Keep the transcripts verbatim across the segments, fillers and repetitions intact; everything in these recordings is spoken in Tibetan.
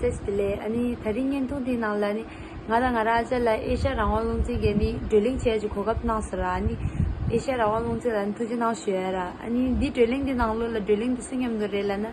བཀྲ་ཤིས་བདེ་ལེགས། ཨ་ནི་དེ་རིང་བརྙན་ཐུང་འདིའི་ནང་ལ་ནི་ང་དང་ང་རང་ཨ་ཅག་ལ་ཨེ་ཤ་ཡ་རང་དབང་རླུང་འཕྲིན་གྱིས་ནི་བགྲོ་གླེང་བྱེད་ཀྱི་གོ་སྐབས་གནང་སོང་ར། ཨ་ནི་ཨེ་ཤ་ཡ་རང་དབང་རླུང་འཕྲིན་ལ་ནི་ཐུགས་རྗེ་གནང་ཞུ་ཡ་ར། ཨ་ནི་འདི་བགྲོ་གླེང་འདི་ནང་ལོགས་ལ་བགྲོ་གླེང་འདི་སུ་མཉམ་དུ་རེད་ལབ་ན།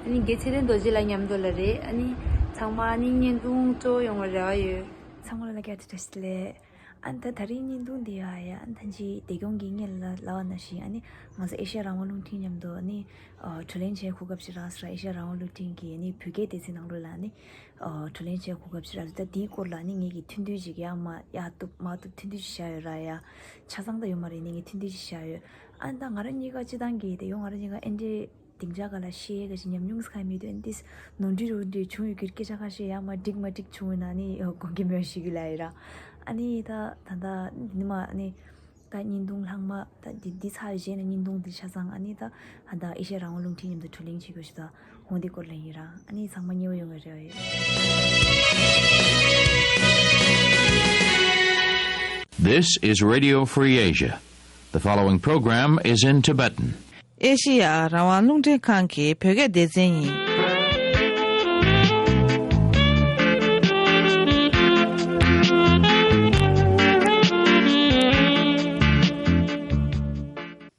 ཨ་ནི་རྒན་ཚེ་རིང་རྡོ་རྗེ་ལགས་མཉམ་དུ་ལ་རེད། ཨ་ནི་ཚང་མ་ཨ་ནི་བརྙན་ཐུང་སྤྲོ་ཡོང་བའི་རེ་བ་ཡོད། ཚང་མ་ལ་བཀྲ་ཤིས་བདེ་ལེགས། ཨ་ནི་ད་ད་རིང་བརྙན་ཐུང་འདི་ཡ་ཡ་ཨ་ནི་ད་ཅི་བདེ་སྐྱོང་གི་སྔོན་ལ་ལབ་པ་ནང་བཞིན་ཨ་ནི་ང་ཚོ་ཨེ་ཤ་ཡ་རང་དབང་རླུང་འཕྲིན་མཉམ་དུ་ཨ་ནི་ཨ་བགྲོ་གླེང་བྱེད་གོ་སྐབས་ཤིག་རག་སོང་ར། ཨེ་ཤ་ཡ་རང་དབང་རླུང་འཕྲིན་གྱི་ཨ་ནི་བོད་སྐད་སྡེ་ཚན་ནང་ལོགས་ལ་ཨ་ནི་ཨ་བགྲོ་གླེང་བྱེད་གོ་སྐབས་ཤིག་རག་སོང་། ད་འདིའི་སྐོར་ལ་ཨ་ནི་ངེད་ཀྱིས་ཐུང་ཐུང་ཅིག་ཡར་མར་ཡར་གཏུབ་མར་གཏུབ་ཐུང་ཐུང་ཅིག་བཞག་ཡོད་ར། ཡ་ཆ་ཚང་ད་ཡོད་མ་རེད། ཨ་ནི་ངས་ཐུང་ཐུང་ཅིག་བཞག་ཡོད། ཨ་ནི་ད་ང་རང་གཉིས་ཀ་སྤྱིར་བཏང་གི་དེ་ཡང་ང་རང་གཉིས་ཀ་ཨེ་འདྲའི་སྡིངས་ཆ་སྒང་ལ་བཤད་ཡས་ཀྱི་ཉམས་མྱོང་ཟེར་མཁན་མེད་དུས། ཨ་ནི་ཏིས་ནོར་འཁྲུལ་རུ་འདྲ་བྱུང་ཡོད་ཀྱི་སྐད་ཆ་ཁ་ཤས་ཡར་མར་འགྲིག་མ་འགྲིག་བྱུང་ཡོད་ན་ནི་དགོངས་འགལ་མེད་པ་ཞུ་གི་ལབ་ཡིན་ར། ཨ་ནི་ད་ད་ད་འདི་ནས་མར་ཨ་ནི་ད་བརྙན་ཐུང་ལྷག་མ་ད་འདི་འདི་ཚར་བའི་རྗེས་ནས་བརྙན་ཐུང་འདི་ཆ་ཚང་ཨ་ནི་ད་ད་ཨེ་ཤ་ཡ་རང་དབང་རླུང་འཕྲིན་མཉམ་དུ་བགྲོ་གླེང་བྱེད་དགོས་ཞེས་ད་འོ་འདི་སྐོར་ལ་ཡིན་ར། ཨ་ནི་ཚང་མ་མཉེས་པོ་ཡོང་བའི་རེ་བ་ཡོད། This is Radio Free Asia. The following program is in Tibetan. ཨེ་ཤེ་ཡ་རང་དབང་རླུང་འཕྲིན་ཁང་གི་བོད་སྐད་སྡེ་ཚན་ཡིན།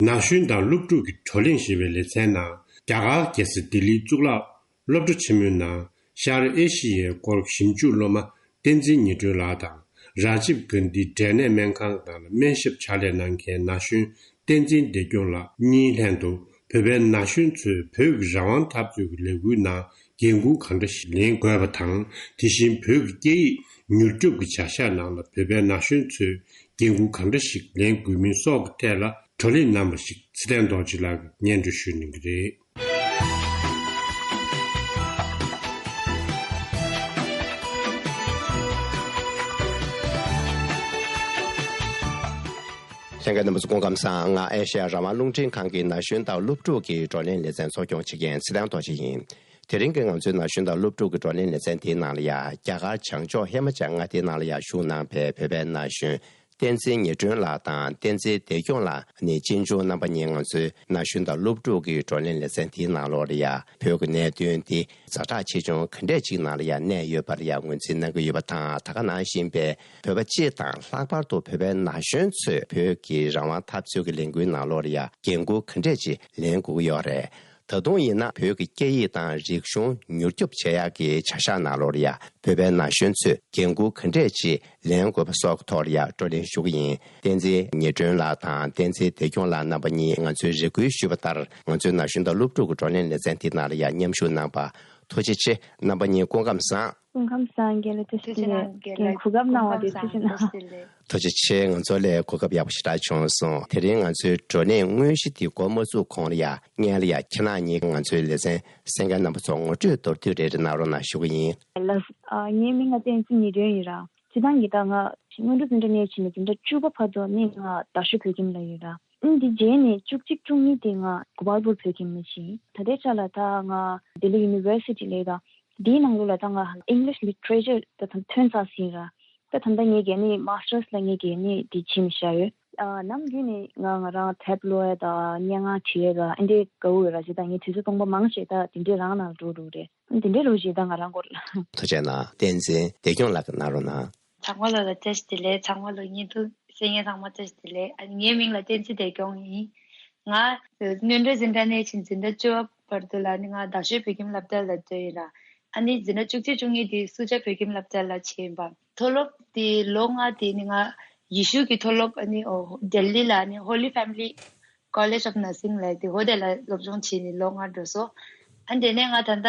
ན་གཞོན་དང་སློབ་ཕྲུག་གི་བགྲོ་གླེང་ཞེས་པའི་ལེ་ཚན་ནང་རྒྱ་གར་རྒྱལ་ས་ལྡི་ལིའི་གཙུག་ལག་སློབ་གྲྭ་ཆེན་མོའི་ནང་ཤར་ཨེ་ཤི་ཡའི་སྐོར་ཞིབ་འཇུག་སློབ་མ་བསྟན་འཛིན་ཉི་སྒྲོན་ལགས་དང་རཱ་ཇིབ་གྷན་དྷི་འབྲས་ནད་སྨན་ཁང་ནང་ལ་སྨན་ཞབས་ཕྱག་ལས་གནང་མཁན་ན་གཞོན་བསྟན་འཛིན་བདེ་སྐྱོང་ལགས་གཉིས་ལྷན་དུ་བོད་པའི་ན་གཞོན་ཚོས་བོད་ཀྱི་རང་དབང་འཐབ་རྩོད་ཀྱི་ལས་འགུལ་ནང་འགན་འཁུར་གང་འདྲ་ཞིག་ལེན་དགོས་པ་དང་། དེ་བཞིན་བོད་ཀྱི་སྐད་ཡིག་མྱུར་སྐྱོབ་ཀྱི་བྱ་གཞག་ནང་ལ་བོད་པའི་ན་གཞོན་ཚོས་འགན་འཁུར་གང་འདྲ་ཞིག་ལེན་དགོས་མིན་སོགས་ཀྱི་ཐད་ལ་བགྲོ་གླེང་གནང་བ་ཞིག་ཚེ་བརྟན་རྡོ་རྗེ་ལགས་ཀྱིས་སྙན་སྒྲོན་ཞུ་གནང་གི་རེད། ལྷན་རྒྱས་རྣམ་པ་ཚོ་སྐུ་ཁམས་བཟང་། ང་ཨེ་ཤེ་ཡ་རང་དབང་རླུང་འཕྲིན་ཁང་གི་ན་གཞོན་དང་སློབ་ཕྲུག་གི་བགྲོ་གླེང་ལེ་ཚན་གཙོ་སྐྱོང་བྱེད་མཁན་ཚེ་བརྟན་རྡོ་རྗེ་ཡིན། དེ་རིང་གི་ང་ཚོའི་ན་གཞོན་དང་སློབ་ཕྲུག་གི་བགྲོ་གླེང་ལེ་ཚན་དེའི་ནང་ལ་ཡ་རྒྱ་གར་བྱང་ཕྱོགས་ཧི་མ་ཅལ་མངའ་སྡེའི་ནང་ལ་ཡ་བཞུགས་གནང་བའི་བོད་པའི་ན་གཞོན་བསྟན་འཛིན་ཉི་སྒྲོན་ལགས་དང་བསྟན་འཛིན་བདེ་སྐྱོང་ལགས་ནི་གཅེན་གཅུང་རྣམ་པ་གཉིས་ང་ཚོའི་ན་གཞོན་དང་སློབ་ཕྲུག་གི་བགྲོ་གླེང་ལེ་ཚན་དེའི་ནང་ལོགས་ལ་ཡ་བོད་ཀྱི་གནད་དོན་འདི་ཛ་དྲག་ཆེ་ཆུང་ག་འདྲས་ཅིག་ནང་ལ་ཡ་གནས་ཡོད་པར་ཡ་ངོས་འཛིན་གནང་གི་ཡོད་པ་དང་། ད་ག་ནང་བཞིན་པའི་བོད་པ་སྤྱི་དང་ལྷག་པར་དུ་བོད་པའི་ན་གཞོན་ཚོས་བོད་ཀྱི་རང་དབང་འཐབ་རྩོད་ཀྱི་ལས་འགུལ་ནང་ལོགས་ལ་ཡ་འགན་འཁུར་ག་འདྲས་ཅིག་ལེན་དགོས་ཀྱི་ཡོད་རེད། ད་དུང་ཡིན་ན་བོད་ཀྱི་སྐད་ཡིག་དང་རིག་གཞུང་མྱུར་སྐྱོབ་བྱེད་ཡག་གི་བྱ་གཞག་ནང་ལོགས་ལ་ཡ་བོད་པའི་ན་གཞོན་ཚོས་འགན་འཁུར་ག་འདྲས་ཅིག་ལེན་དགོས་པ་སོགས་ཀྱི་ཐོག་ལ་ཡ་བགྲོ་གླེང་ཞུ་གི་ཡིན། བསྟན་འཛིན་ཉི་སྒྲོན་ལགས་དང་བསྟན་འཛིན་བདེ་སྐྱོང་ལགས་རྣམ་པ་གཉིས་ང་ཚོས་རེ་སྐུལ་ཞུས་པ་ལྟར་ང་ཚོའི་ན་གཞོན་དང་སློབ་ཕྲུག་གི་བགྲོ་གླེང་ལེ་ཚན་དེ་ནང་ལ་ཡ་མཉམ་ཞུགས་གནང་པ་ཐུགས་རྗེ་ཆེ། རྣམ་པ་གཉིས་སྐུ་ཁམས་བཟང་། སྐུ་ཁམས་བཟང་། རྒན་ལགས་ཐུགས་རྗེ་ཆེ། རྒན་གོ་སྐབས་གནང་བ་དེ་ཐུགས་རྗེ་གནང་། ཐུགས་རྗེ་ཆེ། ང་ཚོ་ལ་གོ་སྐབས་ཡག་པོ་ཞེ་དྲག་བྱུང་སོང་། དེ་རིང་ང་ཚོའི་བགྲོ་གླེང་དངོས་གཞི་དེ་འགོ་མ་བཙུགས་གོང་ལ་ཡ་སྔོན་ལ་ཡ་ཁྱེད་རང་གཉིས་ང་ཚོའི་ལེ་ཚན་གསན་མཁན་རྣམ་པ་ཚོ་ངོ་སྤྲོད་མདོར་བསྡུས་རེ་རེ་གནང་རོགས་གནང་ཞུ་གི་ཡིན། ལགས། ཨ། ངའི་མིང་ལ་བསྟན་འཛིན་ཉི་སྒྲོན་ཡིན་ར། སྤྱིར་བཏང་གི་ད་ང་སྔོན་འགྲོ་འཛིན་གྲྭ་ནས་ཕྱིན་ནས་འཛིན་གྲྭ་བཅུ་པ་བར་དུ་ནི་ང་རྡ་ཤོད་བོད་ཁྱིམ་ལ་ཡོད་ར། ཨང་། འདི་རྗེས་ནས་བཅུ་གཅིག་བཅུ་གཉིས་དེ་ང་གོ་པལ་པུར་བོད་ཁྱིམ་ལ་ཕྱིན། ད་ལྟའི་ཆ་ལ་ད་ང་ལྡི་ལི་ཡུ་ནི་ཝར་སི་ཊི་ལ་ཡོད་ར། འདིའི་ནང་ལོགས་ལ་ད་ང་English Literature ད་ཐོན་ཚར་ཟིན་ར། ད་ད་ལྟ་ངས་ཀྱི་ནི་Masters ལ་ངས་ཀྱི་ནི་འདི་བྱེད་མི་བཞག་ཡོད། ཨ། ནམ་རྒྱུན་ནས་ང་ང་རང་དེབ་ཀློག་ཡ་དང་སྙན་ངག་བྲིས་ཡ་དང་ཨེ་འདྲའི་དགའ་བོ་ཡོད་ར། བྱས་ཙང་ངས་དུས་ཚོད་སྟོང་པ་མང་ཆེ་ད་དེ་འདྲའི་རང་ནང་ལ་འགྲོ་འགྲོ་རེད། དེ་འདྲའི་རོགས་བྱས་ད་ང་རང་སྐོར་ལ། ཐུགས་རྗེ་གནང་། བསྟན་འཛིན་བདེ་སྐྱོང་ལགས་ཀྱིས་གནང་རོགས་གནང་། ཚང་མ་ལ་བཀྲ་ཤིས་བདེ་ལེགས། ཚང་མ་ལ་བརྙན་ཐུང་གསན་མཁན་ཚང་མ་བཀྲ་ཤིས་བདེ་ལེགས། ཨ། ངའི་མིང་ལ་བསྟན་འཛིན་བདེ་སྐྱོང་ཡིན། ང་སྔོན་འགྲོ་འཛིན་གྲྭ་ནས་ཕྱིན་འཛིན་གྲྭ་བཅུ་པ་བར་དུ་ལ་ནི་ང་རྡ་ཤོད་བོད་ཁྱིམ་སློབ་གྲྭ་ལ་སླེབས་ཡིན་ར། ཨ་ནི་འཛིན་གྲྭ་བཅུ་གཅིག་བཅུ་གཉིས་དེ་སུ་ཇཱ་བོད་ཁྱིམ་སློབ་གྲྭ་ལ་བྱས་ཡིན་པ། མཐོ་སློབ་དེ་ལོ་ལྔ་དེ་ནི་ང་ཡེ་ཤུ་གི་མཐོ་སློབ་ཨ་ནི་ཨོ་ལྡི་ལི་ལ་ནི་Holy Family College of Nursing ལ་དེ་ཧོ་དེ་ལ་སློབ་སྦྱོང་བྱས་ནས་ལོ་ལྔ་འགྲོ་སོང་། ཨ་ནི་དེ་ནས་ང་ད་ལྟ་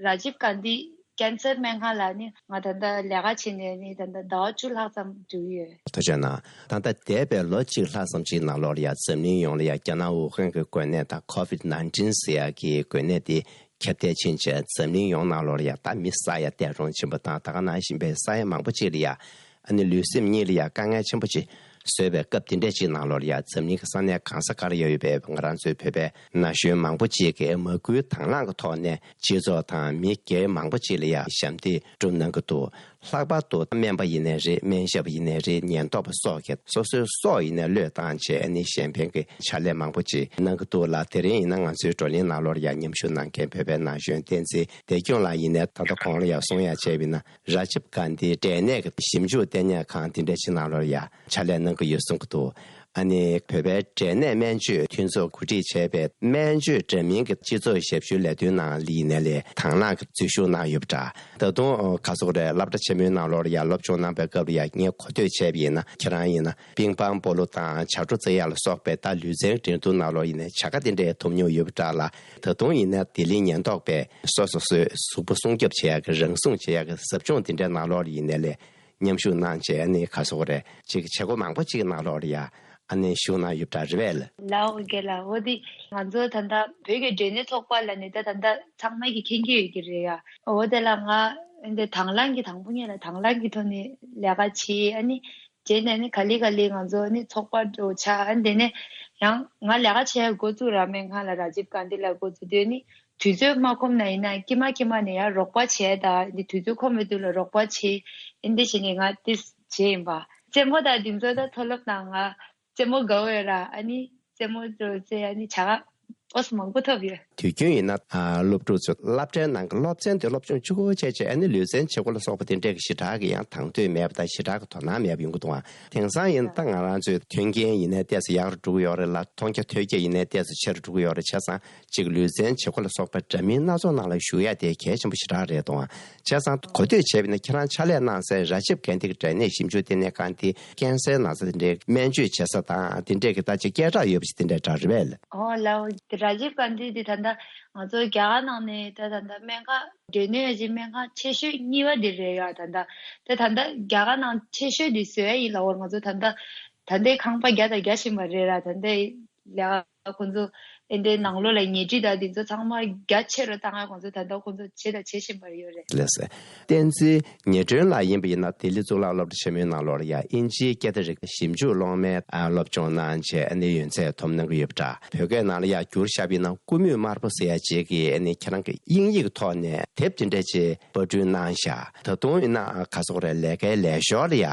རཱ་ཇིབ་གྷན་དྷི་ཀན་སར་སྨན་ཁང་ལ་ནི་ང་ད་ལྟ་ལས་ཀ་བྱས་ནས་ནི་ད་ལྟ་ཟླ་བ་བཅུ་ལྷག་ཙམ་འགྲོ་གི་ཡོད། ཐུགས་རྗེ་གནང་། ད་ལྟ་འདས་པའི་ལོ་གཅིག་ལྷག་ཙམ་ཅིག་ནང་ལོགས་ལ་ཡ་འཛམ་གླིང་ཡོངས་ལ་ཡ་རྒྱ་ནག་ཝུ་ཧན་གྱི་འགོས་ནད་དང་Covid nineteen ཟེར་ཡ་གི་འགོས་ནད་དེ་ཁྱབ་གདལ་ཕྱིན་རྗེས་འཛམ་གླིང་ཡོངས་ནང་ལོགས་ལ་ཡ་ད་མི་ས་ཡ་འདས་གྲོངས་ཕྱིན་པ་དང་། ད་ག་ནང་བཞིན་པའི་ས་ཡ་མང་པོ་ཅིག་ལ་ཡ་ཨ་ནི་ལུས་སེམས་གཉིས་ལ་ཡ་དཀའ་ངལ་ཆེན་པོ་ཅིག་བཟོས་པའི་སྐབས་དེ་འདྲས་ཅིག་ནང་ལོགས་ལ་ཡ་འཛམ་གླིང་གི་ས་གནས་གང་ས་ག་ལ་ཡ་ཡོད་པའི་ང་རང་ཚོའི་བོད་པའི་ན་གཞོན་མང་པོ་ཅིག་གིས་མ་སྐུལ་དང་བླངས་ཀྱི་ཐོག་ནས་སྤྱི་ཚོགས་དང་མི་སྒེར་མང་པོ་ཅིག་ལ་ཡ་ཞབས་འདེགས་བསྒྲུབས་གནང་གི་འདུག་ལྷག་པར་དུ་སྨན་པ་ཡིན་ནའི་རེད། སྨན་ཞབས་ཡིན་ནའི་རེད། ཉེན་རྟོག་པ་སོགས་ཀྱིས་སོ་སོའི་སྲོག་ཡིན་ནའི་བློས་བཏང་བྱས་ཨ་ནི་གཞན་ཕན་གྱི་ཕྱག་ལས་མང་པོ་ཅིག་གནང་གི་འདུག་ལ། དེ་རིང་ཡིན་ན་ང་ཚོའི་བགྲོ་གླེང་ནང་ལོགས་ལ་ཡང་མཉམ་ཞུགས་གནང་མཁན་བོད་པའི་ན་གཞོན་བསྟན་འཛིན་བདེ་སྐྱོང་ལགས་ཡིན་ནའི་ད་ལྟ་གོང་ལ་ཡང་གསུང་ཡ་བྱས་པ་ཡིན་ན། ར་ཇིབ་གྷན་དྷི་འབྲས་ནད་ཀྱི་ཞིབ་འཇུག་ལྟེ་གནས་ཁང་དེ་འདྲ་ཞིག་ནང་ལོགས་ལ་ཡང་ཕྱག་ལས་གནང་གི་ཡོད་གསུང་གི་འདུག་ཨ་ནི་བོད་པའི་འབྲས་ནད་སྨན་བཅོས་མཐུན་ཚོགས་གོ་སྒྲིག་བྱས་པའི་སྨན་བཅོས་འདྲ་མིན་གྱི་སྤྱི་ཚོགས་ཞབས་ཞུའི་ལས་དོན་ནང་ལ་ཡིན་ནའི་ལས་དང་བླངས་ཀྱི་འཛུལ་ཞུགས་གནང་ཡོད་པ་འདྲ། ད་དུང་ག་ཟེར་དགོས་རེད། སློབ་གྲྭ་ཆེན་མོའི་ནང་ལོགས་ལ་ཡང་སློབ་སྦྱོང་གནང་པའི་སྐབས་ལ་ཡང་ངས་གོ་ཐོས་བྱས་པ་ཡིན་ན། ཁྱེད་རང་ཡིན་ན་པིང་པང་སྤོ་ལོ་དང་ཇ་སྒྲོ་རྩེ་ཡག་ལ་སོགས་པའི་ད་ལུས་རྩལ་འགྲན་བསྡུར་ནང་ལོགས་ཡིན་ནའི་བྱ་དགའ་དེ་འདྲའི་ཐོབ་མྱོང་ཡོད་པ་འདྲ་ལ། ད་དུང་ཡིན་ན་ལྡི་ལི་ཉེན་རྟོག་པས་སོ་སོ་སོའི་གཟུགས་པོ་སྲུང་སྐྱོབ་བྱེད་ཡག་གི་རང་སྲུང་བྱེད་ཡག་གི་ཟབ་སྦྱོང་དེ་འདྲའི་ནང་ལོགས་ལ་ཡིན་ནའི་ལས་མཉམ་ཞུགས་གནང་བྱས་ཨ་ནི་ག་ཟེར་དགོས་རེད། ཅིག་བྱེད་སྒོ་མང་པོ་ཅིག་ནང་ལོགས་ལ་ཡ་ཨ་ནི་ཞུགས་གནང་ཡོད་པ་འདྲ་རེད་པས། ལགས་འོ་རྒན་ལགས། འོ་དེ་ང་ཚོ་ད་ལྟ་བོད་ཀྱི་འབྲས་ནད་ཚོགས་པ་ལ་ནི་ད་ད་ལྟ་ཚང་མ་གི་མཁྱེན་གྱི་ཡོད་ཀྱི་རེད་ཡ། འོ་དེ་ལ་ང་འདི་དང་བླངས་ཀྱི་དང་པོ་ཉིད་ལ་དང་བླངས་ཀྱི་ཐོག་ནས་ལས་ཀ་བྱེད། ཨ་ནི་རྗེས་ནས་ནི་ག་ལེ་ག་ལེ་ང་ཚོ་ནི་ཚོགས་པ་འགྲོ་ཆ། ཨ་ནི་དེ་ནས་ཡང་ང་ལས་ཀ་བྱེད་འགོ་བཙུགས་ར་སྨན་ཁང་ལ་ར་ཇིབ་གྷན་དྷི་ལ་འགོ་བཙུགས་དུས་ནི་དུས་ཚོད་མ་ཁོམ་ན་ཡིན་ན་ཀྱེ་མ་ཀྱེ་མ་ནས་ཡང་རོགས་པ་བྱས། ད་འདི་དུས་ཚོད་ཁོམ་པའི་དུས་ལ་རོགས་པ་བྱས། ཨིན་དེ་བྱས་ནས་ང་ཏིས་བྱས་ཡིན་པ། རྩེད་མོ་དང་འདི་ཚོ་ད་མཐོ་སློབ་ནང་ང་རྩེད་མོ་དགའ་བོ་ཡོད་ར། ཨ་ནི་རྩེད་མོ་ཚོ་རྩེ། ཨ་ནི་བྱ་དགའ་ཨོ་སི་མང་པོ་ཐོབ་ཡོད། དུས་རྒྱུན་ཡིན་ན་ཨ་སློབ་ཕྲུག་ཚོ་སློབ་གྲྭའི་ནང་གི་སློབ་ཚན་དེ་སློབ་སྦྱོང་གཅིག་པོ་བྱས་བྱས་ཨ་ནི་ལུས་རྩལ་བྱེད་སྒོ་ལ་སོགས་པ་དེ་འདྲས་ཀྱི་ཞེ་དྲག་གི་ཡང་དང་དོད་མེད་པ་དང་ཞེ་དྲག་གི་དོ་སྣང་མེད་པ་ཡོང་གི་འདུག་ཨ། དེང་སང་ཡིན་ན་ད་ང་རང་ཚོའི་མཐུན་རྐྱེན་ཡིན་ནའི་ཏོག་ཙམ་ཡག་རུ་འགྲོ་གི་ཡོད་རེད་ལ། མཐོང་རྒྱ་ཐོས་རྒྱ་ཡིན་ནའི་ཏོག་ཙམ་ཆེ་རུ་འགྲོ་གི་ཡོད་རེད། བྱས་ཙང་ཅིག་ལུས་རྩལ་བྱེད་སྒོ་ལ་སོགས་པ་འདྲ་མིན་སྣ་ཚོགས་ནང་ལ་ཞུགས་ཡ་དེ་གལ་ཆེན་པོ་ཞེ་དྲག་རེད་འདུག་ཨ། བྱས་ཙང་གོ་ཐོས་བྱས་པ་ཡིན་ན་ཁྱེད་རང་ཕྱག་ལས་གནང་སའི་ར་ཇིབ་གྷན་དྷི་གི་འབྲས་ནད་ཞིབ་འཇུག་ལྟེ་གནས་ཁང་དེ་ཀན་སར་ན་ཚ་དེ་འདྲའི་སྨན་བཅོས་བྱེད་ས་དང་དེ་འདྲས་ཀྱི་ད་ཅིག་སྐད་གྲགས་ཡོད་པ་ཞིག་དེ་འདྲས་འདྲ་རེད་པས། ཨོ་ལགས་འོ། དེ་ར་ཇིབ་གྷན་དྷི་དེ་ད་ལྟ་ང་ཚོ་རྒྱ་གར་ནང་ནས་ད་ད་ལྟ་སྨན་ཁང་འབྲས་ནད་ཀྱི་སྨན་ཁང་ཆེ་ཤོས་གཉིས་པ་དེ་རེད་ཡ། ད་ལྟ་དེ་ད་ལྟ་རྒྱ་གར་ནང་ཆེ་ཤོས་དེ་བཟོ་ཡ་ཡིན་ལབ་པ། ང་ཚོ་ད་ལྟ་ད་ལྟའི་ཁང་པ་རྒྱ་དང་རྒྱ་བཞིན་པ་རེད་ར། ད་ལྟའི་ལས་ཁོང་ཚོ་ཨེ་འདྲའི་ནང་ལོགས་ལ་ཉལ་ཁྲི་དང་དེ་ཚོ་ཚང་མ་རྒྱ་ཆེ་རུ་བཏང་ཡ་ཁོང་ཚོ་ད་ལྟ་ཁོང་ཚོ་བྱེད་དང་བྱེད་བཞིན་པར་ཡོད་རེད། ལགས་སོ། བསྟན་འཛིན་ཉི་སྒྲོན་ལགས་ཡིན་པ་ཡིན་ན་ལྡི་ལི་གཙུག་ལག་སློབ་གྲྭ་ཆེན་མོའི་ནང་ལོགས་ལ་ཡ་དབྱིན་ཇིའི་སྐད་བརྡ་རིག་པ་ཞིབ་འཇུག་སློབ་མའི་ཨ་སློབ་སྦྱོང་གནང་བྱས་ཨ་ནི་ཡོན་ཚད་ཐོབ་གནང་གི་ཡོད་པ་འདྲ། བོད་སྐད་ནང་ལ་ཡ་བསྒྱུར་བཞག་པ་ཡིན་ན་ཀུ་མུད་དམར་པོ་ཟེར་ཡ་ཅིག་གི་ཨ་ནི་ཁྱེད་རང་གི་དབྱིན་ཡིག་ཐོག་ནས་དེབ་དེ་འདྲ་ཅིག་པར་སྐྲུན་གནང་བཞག་ད་དུང་ཡིན་ན་ག་ཟེར་དགོས་རེད། ལས་ཀའི་ལས་ཞོར་ལ་ཡ་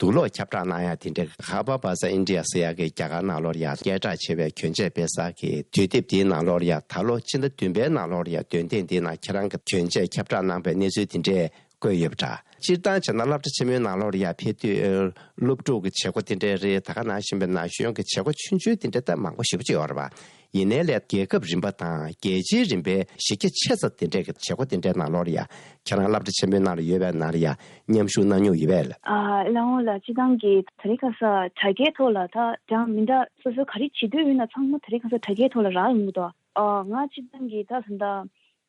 དུག་ལོག་ཁྱབ་བསྒྲགས་གནང་ཡ་དེ་འདྲའི་ཧ་བ་བ་ས་ཨིན་ཌི་ཡ་ཟེར་ཡ་གི་རྒྱ་གར་ནང་ལོགས་ལ་ཡ་སྐད་གྲགས་ཆེ་བའི་གྱོན་ཆས་སྤེལ་ས་གི་དུས་དེབ་དེའི་ནང་ལོགས་ལ་ཡ་ད་ལོ་ཕྱི་ཟླ་བདུན་པའི་ནང་ལོགས་ལ་ཡ་འདོན་ཐེངས་འདིའི་ནང་ཁྱེད་རང་གི་གྱོན་ཆས་ཁྱབ་བསྒྲགས་གནང་པའི་གནས་ཚུལ་དེ་འདྲས་བཀོད་ཡོད་པ་འདྲ། སྤྱིར་བཏང་བྱས་ན་སློབ་གྲྭ་ཆེན་མོའི་ནང་ལོགས་ལ་ཡ་ཕེབས་དུས་སློབ་ཕྲུག་གི་བྱེད་སྒོ་དེ་འདྲས་རེད། ད་ག་ནང་བཞིན་པའི་ན་གཞོན་གྱི་བྱེད་སྒོ་ཆུང་ཆུང་དེ་འདྲས་ད་མང་པོ་ཞེ་པོ་ཅིག་ཡོད་རེད་པ། ཡིན་ནའི་ལས་རྒྱལ་ཁབ་རིམ་པ་དང་རྒྱལ་སྤྱིའི་རིམ་པའི་གཞི་རྒྱ་ཆེ་ས་དེ་འདྲས་ཀྱི་བྱེད་སྒོ་དེ་འདྲའི་ནང་ལོགས་ལ་ཡ་ཁྱེད་རང་སློབ་གྲྭ་ཆེན་མོའི་ནང་ལ་ཡོད་པའི་ནང་ལ་ཡ་མཉམ་ཞུགས་གནང་མྱོང་ཡོད་པས། ཨ་ལགས་འོ་ལགས། སྤྱིར་བཏང་གི་དེ་རིང་ཁ་སང་དྲ་རྒྱའི་ཐོག་ལ་ད་འདྲ་མི་འདྲ་སོ་སོ་ག་རེ་བྱེད་འདོད་ཡོད་ན་ཚང་མ་དེ་རིང་ཁ་སང་དྲ་རྒྱའི་ཐོག་ལ་རག་ཡོང་གི་འདུག་ཨ་ང་སྤྱིར་བཏང་གི་ད་ད་ལྟ་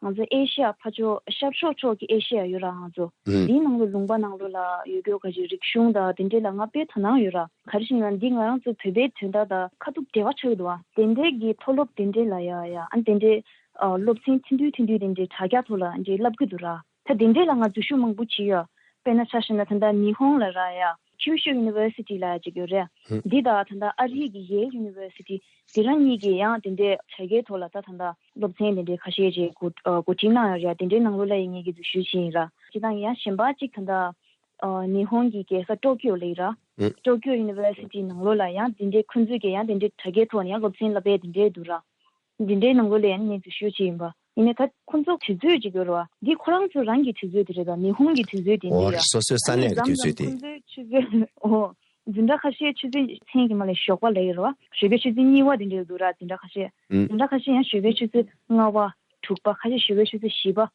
ང་ཚོ་ཨེ་ཤི་ཡ་ཕར་ཕྱོགས་ཤར་ཕྱོགས་ཕྱོགས་ཀྱི་ཨེ་ཤི་ཡ་ཡོད་ར། ང་ཚོ་ཨུམ། འདིའི་ནང་ལོགས་ལུང་པ་ནང་ལོགས་ལ་ཡོད་རྒྱུ་ག་ཅིག་རིག་གཞུང་དང་དེ་འདྲས་ལ་ང་དཔེ་དོ་སྣང་ཡོད་ར། ག་རེ་ཞིག་ན་འདི་ང་རང་ཚོ་བོད་པའི་དོན་དག་དང་ཁ་ཐུག་འབྲེལ་བ་ཆགས་ཀྱི་འདུག་ཨ། དེ་འདྲས་ཀྱི་མཐོ་སློབ་དེ་འདྲས་ལ་ཡ་ཡ་ཨ་དེ་འདྲས་ཨ་སློབ་ཚན་ཐུང་ཐུང་ཐུང་ཐུང་དེ་འདྲས་དྲ་རྒྱ་ཐོག་ལ་འདྲས་བསླབ་ཀྱི་འདུག་ར། ད་དེ་འདྲས་ལ་ང་འཛུལ་ཞུགས་མང་པོ་བྱས་ཡོད། དཔེར་ན་ཆ་བཞག་ན་ད་ལྟ་ཉི་ཧོང་ལ་ར་ཡ་ཀྱུ་ཤུ་ཡུ་ནི་ཝར་སི་ཊི་ལབ་ཡ་ཅིག་ཡོད་རེད། ཧུམ། འདི་དང་ད་ལྟ་ཨ་རི་གི་ཡེལ་ཡུ་ནི་ཝར་སི་ཊི་དེ་རང་གཉིས་ཀྱིས་ཡང་དེ་འདྲའི་དྲ་རྒྱའི་ཐོག་ལ་ད་ད་ལྟ་སློབ་ཚན་དེ་འདྲའི་ཁ་ཤས་ཅིག་གོ་ཨ་གོ་སྒྲིག་གནང་ཡོད་རེད། དེ་འདྲའི་ནང་ལོགས་ལ་ཡང་ངེད་ཀྱིས་འཛུལ་ཞུགས་བྱས་ཡིན་ར། སྤྱིར་བཏང་ཡང་གཞན་པ་ཅིག་ད་ལྟ་ཨ་ཉི་ཧོང་གི་རྒྱལ་ས་ཊོ་ཀིའོ་ལ་ཡིན་ར། ཨུ། ཊོ་ཀིའོ་ཡུ་ནི་ཝར་སི་ཊི་ནང་ལོགས་ལ་ཡང་དེ་འདྲའི་ཁོང་ཚོས་ཀྱིས་ཡང་དེ་འདྲའི་དྲ་རྒྱའི་ཐོག་ནས་ཡང་སློབ་ཚན་བསླབ་པའི་དེ་འདྲའི་འདུག་ར། དེ་འདྲའི་ནང་ལོགས་ལ་ཡང་ངས་འཛུལ་ཞུགས་བྱས་ཡིན་པ། ཡིན་ནའི་ད་ཁོང་ཚོ་དུས་ཚོད་ཅིག་ཡོད་རེད་བ། འདི་ཁོ་རང་ཚོ་རང་གི་དུས་ཚོད་དེ་རེད་བ། ཉི་ཧོང་གི་དུས་ཚོད་དེ་འདི་འོ་རེད། ཡ། སོ་སོའི་ས་གནས་ཀྱི་དུས་ཚོད་དེ། ཁོང་ཚོའི་ཆུ་ཚོད་ཨོ། འཛིན་གྲྭ་ཁ་ཤས་ཆུ་ཚོད་མཚན་གྱི་མ་ལས་ཞོགས་པ་ལ་ཡོད་རེད་བ། ཞོགས་ཀའི་ཆུ་ཚོད་གཉིས་པ་དེ་འདྲ་འདུག་ར། འཛིན་གྲྭ་ཁ་ཤས། ཨུ། འཛིན་གྲྭ་ཁ་ཤས་ཡང་ཞོགས་ཀའི་ཆུ་ཚོད་ལྔ་པ། དྲུག་པ། ཁ་ཤས་ཞོགས་ཀའི་ཆུ་ཚོད་བཞི་པ།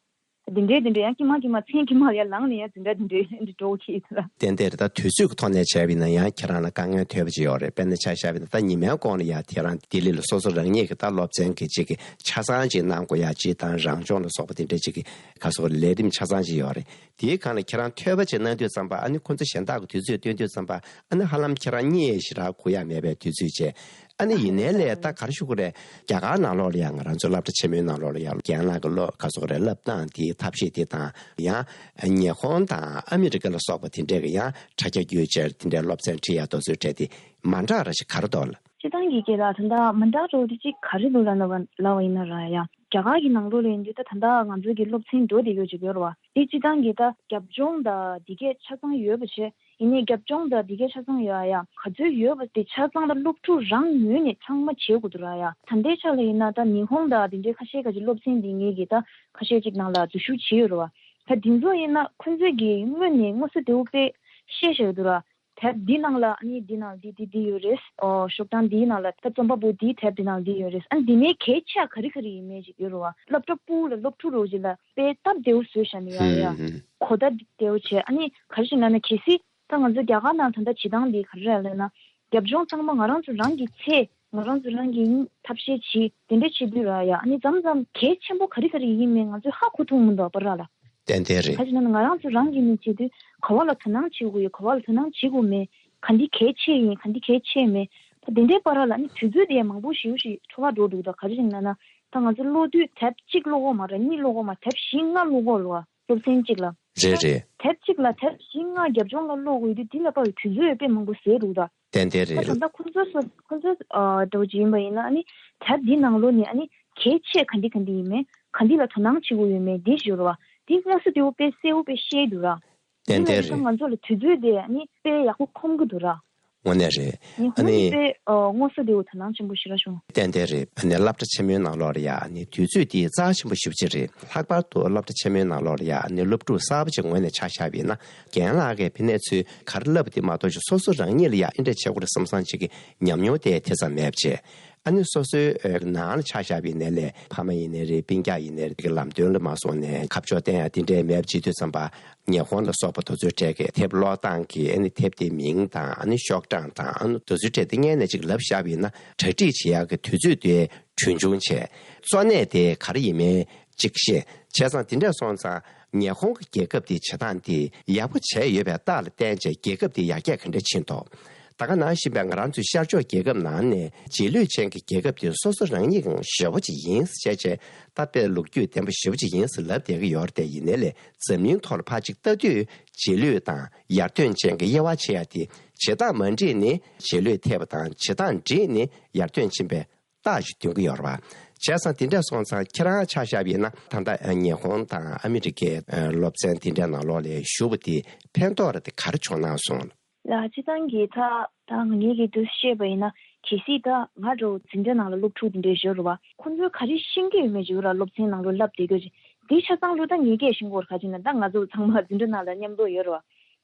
དེ་འདྲའི་དེ་འདྲའི་ཡང་ཀྱི་མ་ཀྱི་མ་མཚན་གྱི་མ་ཡར་ལངས་ནས་ཡང་འཛིན་གྲྭ་དེ་འདྲའི་འདི་འགྲོ་གི་ཡོད་ར། ཏན་ཏན་རེད། ད་དུས་ཚོད་ཀྱི་ཐོག་ནས་བྱས་པ་ཡིན་ན་ཡང་ཁྱེད་རང་ལ་དཀའ་ངལ་ཐོན་པ་ཅིག་ཡོད་རེད། དཔེར་ན་ཆ་བཞག་པ་ཡིན་ན་ད་ཉི་མའི་གོང་ལ་ཡང་ཁྱེད་རང་ལྡི་ལི་ལ་སོ་སོ་རང་ཉིད་ཀྱི་ད་སློབ་ཚན་གྱི་ཅིག་གི་ཆ་ཚང་ཅིག་གནང་དགོས་ཡ་ཅིག་དང་རང་སྦྱོང་ལ་སོགས་པ་དེ་འདྲའི་ཅིག་གི་ག་སོགས་ལས་རིམ་ཆ་ཚང་ཅིག་ཡོད་རེད། དེའི་སྒང་ལ་ཁྱེད་རང་ཐོས་པ་ཅིག་གནང་དུས་ཙམ་པ་ཨ་ནི་ཁོང་ཚོ་གཞན་དག་གི་དུས་ཚོད་སྟོན་དུས་ཙམ་པ་ཨ་ནི་ཧ་ལམ་ཁྱེད་རང་གཉིད་ཞེ་དྲག་ཁུག་ཡ་མེད་པའི་དུས་ཚོད་བྱས། ཨ་ནི་ཡིན་ནའི་ལས་ད་ག་རེ་ཞུ་དགོས་རེད། རྒྱ་གར་ནང་ལོགས་ལ་ཡང་ང་རང་ཚོའི་སློབ་གྲྭ་ཆེན་མོའི་ནང་ལོགས་ལ་ཡང་རྒན་ལགས་ཀྱི་སློབ་ག་སོགས་རེད་བསླབ་སྟངས་དེའི་ཐབས་ཤེས་དེ་དང་ཡང་ཉི་ཧོང་དང་ཨ་མི་རི་ཀ་ལ་སོགས་པ་དེ་འདྲས་ཀྱི་ཡང་དྲ་རྒྱ་བརྒྱུད་བཅར་དེ་འདྲའི་སློབ་ཚན་ཁྲིད་ཡ་དེ་ཚོའི་གྲས་དེ་མ་འདྲ་ར་ཞིག་ག་རེ་འདུག་ལ། སྤྱིར་བཏང་གི་སྐད་ལ་ད་ལྟ་མ་འདྲ་འགྲོ་དེ་ཅིག་ག་རེ་འདུག་ལ་ལབ་པ་ལབ་པ་ཡིན་ན་ར་ཡང་རྒྱ་གར་གྱི་ནང་ལོགས་ལ་ཡིན་དུས་ད་ད་ལྟ་ང་ཚོའི་གི་སློབ་ཚན་འགྲོ་བསྡད་ཡོད་ཅིག་ཡོད་ར་བ། དེ་སྤྱི་བཏང་གི་ད་རྒྱབ་ལྗོངས་དང་འདི་གས་ཆ་ཚང་ཡོད་པ་བྱས། ཡིན་ནའི་རྒྱབ་ལྗོངས་དང་འདི་གས་ཆ་ཚང་ཡོད་ཨ་ཡ། ག་ཚོད་ཡོད་པ་དེ་ཆ་ཚང་ད་སློབ་ཕྲུག་རང་ངོས་ནས་ཚང་མ་བྱེད་དགོས་འདུག་ར་ཡ། ད་ལྟའི་ཆ་ལ་ཡིན་ན་ད་ཉི་ཧོང་དང་དེ་འདྲའི་ཁ་ཤས་ཁ་ཅིག་སློབ་ཚན་འདི་ངེད་ཀྱི་ད་ཁ་ཤས་ཅིག་ནང་ལ་འཛུལ་ཞུགས་བྱས་ཡོད་རེད་བ། ད་འདི་ཚོ་ཡིན་ན་ཁོ་ཚོས་ཀྱི་སྔོན་ནས་མངོན་གསལ་དོད་པོ་དཔེ་ཤེས་བཞག་ཡོད་འདུག་ར། དེབ་འདི་ནང་ལ་ཨ་ནི་འདི་ནང་འདི་འདི་འདི་ཡོད་རེད། ཨོ་ཤོག་གྲངས་འདིའི་ནང་ལ་ད་རྩོམ་པ་པོ་འདིའི་དེབ་འདི་ནང་འདི་ཡོད་རེད། ཨ་ནི་འདི་ནས་གལ་ཆེ་ག་རེ་ག་རེ་ཡིན་མེད་ཅིག་ཡོད་རེད་བ། སློབ་གྲྭ་ཕྲུག་ལ་སློབ་ཕྲུག་རོགས་ཅིག་ལ་དཔེ་སྟབས་བདེ་བོ་བཟོས་བཞག་ནས་ཡ་ཡ། ཧུམ། གོ་བརྡ་བདེ་བོ་བྱས། ཨ་ནི་ག་རེ་ཞིག་ལབ་ན་གལ་སྲིད་ད་ང་ཚོ་རྒྱ་གར་ནང་ད་ལྟ་བྱེད་སྟངས་འདི་ག་རེ་རེད་ལབ་ན། རྒྱབ་ལྗོངས་ཚང་མ་ང་རང་ཚོ་རང་གི་ཚེ་ང་རང་ཚོ་རང་གི་ཐབས་ཤེས་བྱེད་དེ་འདྲ་བྱེད་དུས་ར་ཡ། ཨ་ནི་མཚམས་མཚམས་གལ་ཆེན་པོ་ག་རེ་ག་རེ་ཡིན་མིན་ང་ཚོས་ཧ་གོ་ཐུབ་མི་འདུག་པ་ར་ལ། ཏན་ཏན་རེད། ག་ཅི་ན་ང་རང་ཚོ་རང་གི་ནས་བྱེད་དུས་ག་བ་ལ་དོ་སྣང་བྱེད་དགོས་ཡོད། ག་བ་ལ་དོ་སྣང་བྱེད་དགོས་མེད། ག་འདི་གལ་ཆེ་ཡིན། ག་འདི་གལ་ཆེ་མེད། ད་དེ་འདྲའི་བར་ལ་ནི་དུས་ཚོད་དེ་མང་པོ་ཞེ་པོ་ཞིག་འཕྲོ་བརླག་འགྲོ་འདུག་ད་ག་རེ་ཡིན་ན་ན་ད་ང་ཚོ་ཀློག་དུས་དེབ་གཅིག་ཀློག་གོ་མ་རེད། གཉིས་ཀློག་གོ་མ། དེབ་བཞི་ལྔ་ཀློག་གོ་རེད་བ། སློབ་ཚན་གཅིག་ལ། རེད་རེད། དེབ་གཅིག་ལ་དེབ་བཞི་ལྔ་རྒྱབ་ལྗོངས་ལ་ཀློག་དགོས་དུས་དེ་ལ་དཔག་པའི་དུས་ཚོད་དཔེ་མང་པོ་ཟད་འདུག་ད། ཏན་ཏན་ད་རེད། ད་ལྟ་ཁོང་ཚོ་སོ་ཁོང་ཚོ་ཨ་འདྲ་བོ་ཅིག་ཡིན་པ་ཡིན་ན་ཨ་ནི་དེབ་འདི་ནང་ལོགས་ནས་ཨ་ནི་གལ་ཆེ་ག་འདི་ག་འདི་ཡིན་མིན། ག་འདི་ལ་དོ་སྣང་བྱེད་དགོས་ཡོད་མེད་འདི་ཞུ་རོགས། འདི་མངོན་གསལ་དོད་པོ་དཔེ་གསལ་པོ་དཔེ་ཤེས་འདུག་ར། ཏན་ཏན་རེད། འདི་ལ་ང་ཚོ་ལ་དུས་ཚོད་དེ་ཨ་ནི་དཔེ་ཡག་པོ་ཁོམ་གི་འདུག་ར། དངོས་གནས་རེད། ཉི་ཧོང་ཨ་ནི་དེ་དཔེ་ཨ་མངོན་གསལ་དོད་པོ་དོ་སྣང་ཆེན་པོ་ཞེ་དྲག་བྱུང་། ཏན་ཏན་རེད། ཨ་ནི་སློབ་གྲྭ་ཆེན་མོའི་ནང་ལོགས་ལ་ཡ་ཨ་ནི་དུས་ཚོད་དེ་རྩ་ཆེན་པོ་ཞེ་པོ་ཅིག་རེད། ལྷག་པར་དུ་སློབ་གྲྭ་ཆེན་མོའི་ནང་ལོགས་ལ་ཡ་ཨ་ནི་སློབ་ཕྲུག་གསར་པ་ཅིག་ངོས་ནས་ཆ་བཞག་པ་ཡིན་ན། རྒན་ལགས་ཀྱིས་ཕ་ནས་ཚུར་ག་རེ་བསླབ་པ་དེ་མ་གཏོགས་ཅིག་སོ་སོ་རང་ཉིད་ལ་ཡ་ཨེ་འདྲ་བྱེད་དགོས་རེད་བསམ་བསམ་ཅིག་གི་ཉམས་མྱོང་དེ་དེ་ཙམ་མེད་པ་བྱས། ཨ་ནི་སོ་སོའི་ཨ་ནང་ལ་ཆ་བཞག་པའི་ནས་ལས་ཕ་མ་ཡིན་ནའི་རེད། སྤུན་ཀྱག་ཡིན་ནའི་རེད། ཀྱི་ལམ་སྟོན་ལ་མ་སོང་ནས་ཁ་ཕྱོགས་བསྟན་ཡ་དེ་འདྲའི་མེད་པ་བྱེད་དུས་ཙམ་པ། ཉི་ཧོང་ལ་སོགས་པ་དེ་ཚོའི་གྲས་ཀྱི་དེབ་ཀློག་སྟངས་ཀྱི་ཨ་ནི་དེབ་དེའི་མིང་དང་ཨ་ནི་ཤོག་གྲངས་དང་ཨ་ནི་དེ་ཚོའི་གྲས་དེ་སྔོན་ནས་ཅིག་ལབ་བཞག་པ་ཡིན་ན་གྲ་སྒྲིག་བྱེད་ཡག་གི་དུས་ཚོད་དེ་གྲོན་ཆུང་བྱས། གཙོ་གནད་དེ་ག་རེ་ཡིན་མིན་ཅིག་ཤེས། བྱས་ཙང་དེ་འདྲ་སོང་ཙང་ཉི་ཧོང་གི་རྒྱལ་ཁབ་དེའི་བྱེད་སྟངས་དེ་ཡག་པོ་བྱས་ཡོད་པའི་རྟགས་ལ་བརྟེན་བྱས་རྒྱལ་ཁབ་དེ་ཡར་རྒྱས་ག་འདྲ་ཕྱིན་ཐོག་ད་ག་ནང་བཞིན་པའི་ང་རང་ཚོའི་ཤར་ཕྱོགས་རྒྱལ་ཁབ་ནང་ནས་རྗེས་ལུས་ཅན་གྱི་རྒྱལ་ཁབ་དེ་སོ་སོ་རང་ཉིད་ཀྱང་ཞེ་པོ་ཅིག་ཡིན་ཟེར་བྱས་བྱས་ད་དཔེ་ལོ་རྒྱུས་ལྡན་པ་ཞེ་པོ་ཅིག་ཡིན་ཟེར་ལབ་བསྡད་ཀྱི་ཡོད་རེད་དེ། ཡིན་ནའི་ལས་འཛམ་གླིང་ཐོག་ལ་ཕར་ཅིག་ལྟ་དུས་རྗེས་ལུས་དང་ཡར་ཐོན་ཅན་གྱི་དབྱེ་བ་ཕྱེ་ཡ་དེ་བྱེད་སྟངས་མ་འགྲིག་ནས་རྗེས་ལུས་ཐེབས་པ་དང་། བྱེད་སྟངས་འགྲིག་ནས་ཡར་ཐོན་ཕྱིན་པའི་རྟགས་ཤིག་སྟོན་གྱི་ཡོད་རེད་བ། བྱས་ཙང་དེ་འདྲ་སོང་ཙང་ཁྱེད་རང་ཆ་བཞག་པ་ཡིན་ན་ད་ལྟ་ཉི་ཧོང་དང་ཨ་མི་རི་ཀའི་སློབ་ཚན་དེ་འདྲའི་ནང་ལོགས་ལ་ཞུགས་པ་དེ་ཕན་ཐོགས་རེ་དེ་ག་རེ་བྱུང་གནང་སོང་། ལ་སྤྱི་བཏང་གི་ད་ད་ང་ངེད་ཀྱི་འདུ་ཤེས་པ་ཡིན་ན་གལ་སྲིད་ད་ང་འདྲ་བོ་འཛིན་གྲྭ་ནང་ལ་སློབ་ཕྲུག་དེ་འདྲའི་ཡོད་རེད་བ། ཁོང་ཚོས་ག་རེ་ཤེས་ཀྱི་ཡོད་མེད་ཅིག་ཡོད་ར། སློབ་ཚན་ནང་ལོགས་བསླབ་བསྡད་རྒྱུ་ཅིག་དེ་ཆ་ཚང་ལོ་ད་ངེད་ཀྱིས་ཤེས་ཀྱི་ཡོད་རེད། ག་ཅིག་ན་ད་ང་ཚོ་ཚང་མ་འཛིན་གྲྭ་ནང་ལ་མཉམ་དུ་ཡོད་རེད་བ།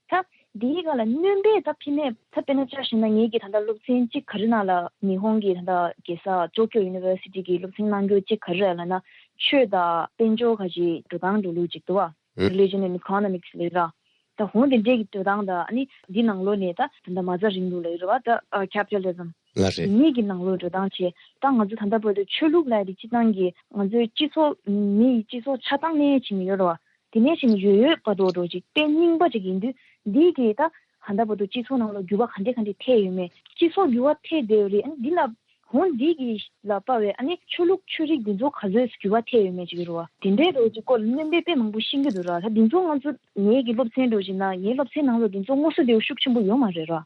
ད་དེའི་སྒང་ལ་སྣོན་པས་ད་ཕི་ནས་ད་དཔེར་ན་ཆ་བཞག་ན་ངེད་ཀྱི་ད་ལྟ་སློབ་ཚན་གཅིག་ག་རེ་ནང་ལ་ཉི་ཧོང་གི་ད་ལྟ་རྒྱལ་ས་ཊོ་ཀྱོ་ཡུ་ནི་ཝར་སི་ཊི་གི་སློབ་ཚན་གནང་རྒྱུ་གཅིག་ག་རེ་རེད་ལབ་ན། ཆོས་དང་དཔལ་འབྱོར་ག་ཅིག་འགྲོ་སྟངས་འགྲོ་ལུགས་ཅིག་འདུག་བ། ཨུ། Religion and Economics ལབ་ར། ད་འོ་དེ་འདྲའི་གི་འགྲོ་སྟངས་དང་ཨ་ནི་འདི་ནང་ལོགས་ནས་ད་ད་ལྟ་མ་རྩ་རིང་ལུགས་ལབ་ར་བ། ད་ཨ་Capitalism ལ་རེད། དེ་གཉིས་ཀྱི་ནང་ལོགས་འགྲོ་སྟངས་བྱས། ད་ང་ཚོ་ད་ལྟ་བར་དུ་ཆོས་ལུགས་ལབ་ཡ་དེ་སྤྱི་བཏང་གི་ང་ཚོའི་སྤྱི་ཚོགས་མི་ཡི་སྤྱི་ཚོགས་ཆགས་སྟངས་ནས་བྱས་ནས་ཡོད་རེད་བ། དེ་ནས་བྱས་ནས་ཡོད་ཡོད་པ་འདྲ་འདྲ་ཅིག་དཔེ་རྙིང་པ་ཅིག་ཡིན་དུས་འདི་གི་ད་ད་ལྟ་བར་དུ་སྤྱི་ཚོགས་ནང་ལ་འགྱུར་བ་ག་འདྲ་ག་འདྲ་ཐེབས་ཡོད་མེད། སྤྱི་ཚོགས་འགྱུར་བ་ཐེབས་བསྡད་ཡོད་རེད། ཨ་ནི་འདི་ལ་འོ་འདི་གི་ལ་དཔག་པའི་ཨ་ནི་ཆོས་ལུགས་ཆོས་རིག་འདི་ཚོ་ག་ཚོད་འགྱུར་བ་ཐེབས་ཡོད་མེད་ཅིག་ཡོད་རེད་བ། དེ་འདྲའི་འདྲ་ཅིག་སྐོར་ལ་སྣོན་པ་དཔེ་མང་པོ་ཤེས་ཀྱི་འདུག་ར། ད་འདི་ཚོ་ང་ཚོ་ངེད་ཀྱི་སློབ་ཚན་འདྲ་ཅིག་ན་ངའི་སློབ་ཚན་ནང་ལ་འདི་ཚོ་མངོན་གསལ་དོད་པོ་ཤུགས་ཆེན་པོ་ཡོད་མ་རེད་ར།